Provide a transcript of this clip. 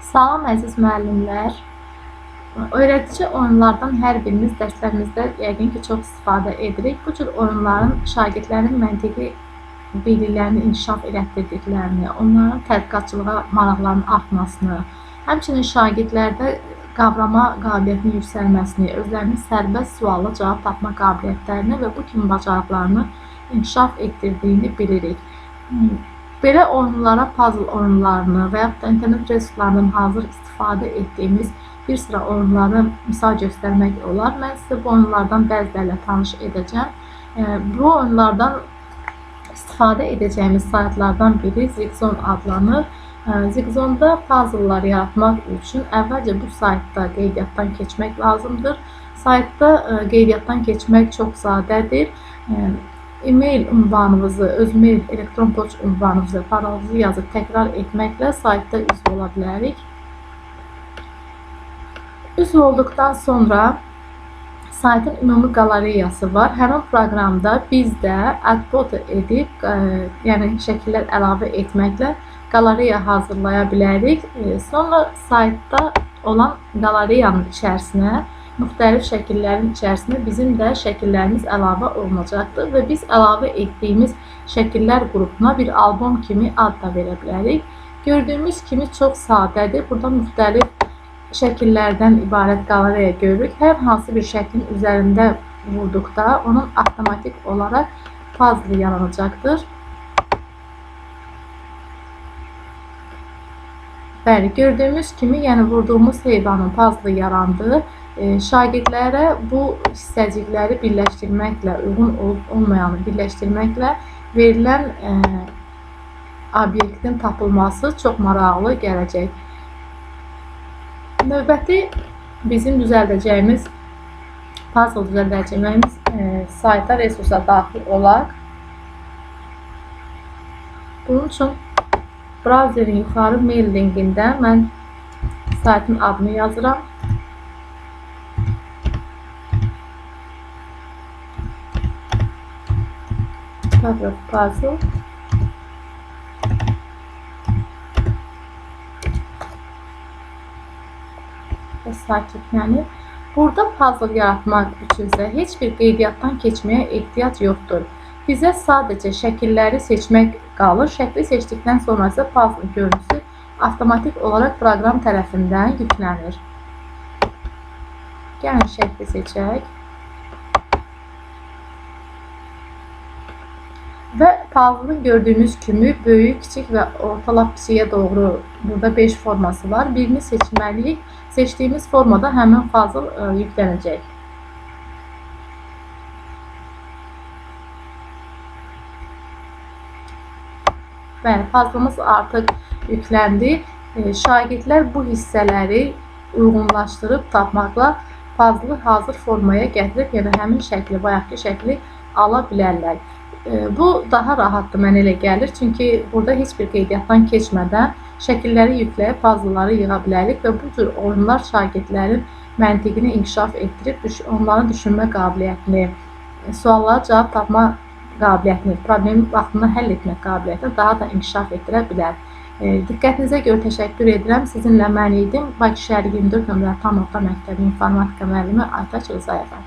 Salam əziz müəllimlər. Öyrədici oyunlardan hər birimiz dərslərimizdə yəqin ki, çox istifadə edirik. Bu cür oyunların şagirdlərin məntiqi biliklərini inkişaf elətdirdiklərini, onların tədqiqatçılığa maraqlarının artmasını, həmçinin şagirdlərdə qavrama qabiliyyətinin yüksəlməsini, özlərinin sərbəst suala cavab tapma qabiliyyətlərini və bu kimi bacarıqlarını inkişaf etdirdiyini bilirik. Belə oyunlara puzzle oyunlarını və yaxud da internet resurslarından hazır istifadə etdiyimiz bir sıra oyunları misal göstərmək olar. Mən sizə bu oyunlardan bəziləri ilə tanış edəcəm. Bu oyunlardan istifadə edəcəyimiz saytlardan biri Zigzone adlanır. Zigzone-da puzzlelar yaratmaq üçün əvvəlcə bu saytda qeydiyyatdan keçmək lazımdır. Saytda qeydiyyatdan keçmək çox sadədir. E-mail ünvanınızı, öz mail, elektron poçt ünvanınızı, parolunuzı yazıb təkrar etməklə saytda üzv ola bilərik. Üzv olduqdan sonra saytın ümumi qalereyası var. Həmin proqramda biz də add photo edib, yəni şəkillər əlavə etməklə qalereya hazırlaya bilərik. Sonra saytda olan qalereyanın içərisinə, müxtəlif şəkillərin içərisinə bizim də şəkillərimiz əlavə olunacaqdır və biz əlavə etdiyimiz şəkillər qrupuna bir albom kimi ad da verə bilərik. Gördüyümüz kimi çox sadədir. Burada müxtəlif şəkillərdən ibarət qalereya görürük. Hər hansı bir şəklin üzərində vurduqda onun avtomatik olaraq puzzle yaranacaqdır. Bəli, gördüyümüz kimi, yəni vurduğumuz heyvanın puzzle yarandı. Şagirdlərə bu hissəcikləri birləşdirməklə, uyğun olub olmayanı birləşdirməklə verilən obyektin tapılması çox maraqlı gələcək. Növbəti bizim düzəldəcəyimiz, puzzle düzəldəcəyimiz sayta, resursa daxil olaq. Bunun üçün browserin yuxarı mail linkində mən saytın adını yazıram. Puzzle. Və sayt yüklənir. Burada puzzle yaratmaq üçünsə heç bir qeydiyyatdan keçməyə ehtiyac yoxdur. Bizə sadəcə şəkilləri seçmək qalır. Şəkli seçdikdən sonra isə puzzle görüntüsü avtomatik olaraq proqram tərəfindən yüklənir. Gəlin şəkli seçək. Və puzzle-ın gördüyünüz kimi böyük, kiçik və orta lap kiçiyə doğru burada 5 forması var. Birini seçməliyik. Seçdiyimiz formada həmin puzzle yüklənəcək. Bəli, puzzle-ımız artıq yükləndi. Şagirdlər bu hissələri uyğunlaşdırıb tapmaqla puzzle-ı hazır formaya gətirib, yəni həmin şəkli, bayaqki şəkli ala bilərlər. Bu daha rahatdır, mənə elə gəlir. Çünki burada heç bir qeydiyyatdan keçmədən şəkilləri yükləyib puzzleları yığa bilərik və bu cür oyunlar şagirdlərin məntiqini inkişaf etdirib, onların düşünmə qabiliyyətini, suallara cavab tapma qabiliyyətini, problemi vaxtında həll etmək qabiliyyətini daha da inkişaf etdirə bilər. Diqqətinizə görə təşəkkür edirəm. Sizinlə mən idim. Bakı şəhəri 24 nömrəli tam orta məktəbi informatika müəllimi Aytaç Rızayeva.